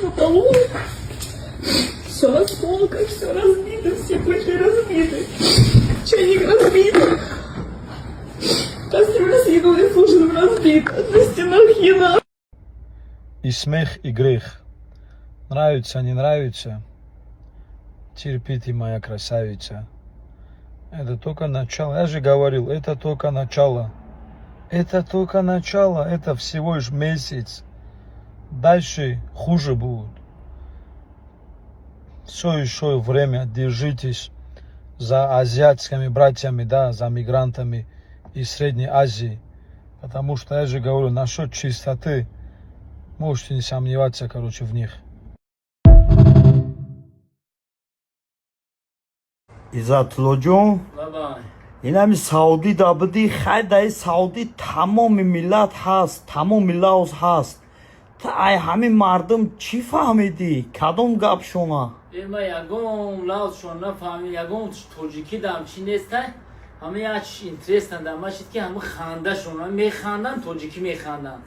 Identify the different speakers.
Speaker 1: Потолок. Все в осколках, все разбито, все пульты разбиты. Чайник разбит. Кастрюля с едой с ужином разбита. На стенах еда.
Speaker 2: И смех, и грех. Нравится, не нравится. Терпите, моя красавица. Это только начало. Я же говорил, это только начало. Это только начало. Это всего лишь месяц. Дальше хуже будет. Все еще время. Держитесь за азиатскими братьями, да, за мигрантами из Средней Азии. Потому что я же говорю, насчет чистоты можете не сомневаться, короче, в них.
Speaker 3: Иззатуллоҷон, инами Саудӣ да будӣ, хай, даи Саудӣ тамоми миллат ҳаст, тамоми лавз ҳаст. Та ай ҳамин мардум чӣ фаҳмидӣ, кадом гапшона?
Speaker 4: Э, ма ягон лавзшон нафаҳмид, ягон тоҷикӣ дам чӣ нестай. Ҳама як интересно дама шид, ки ҳама хандашон механданд, тоҷикӣ механданд.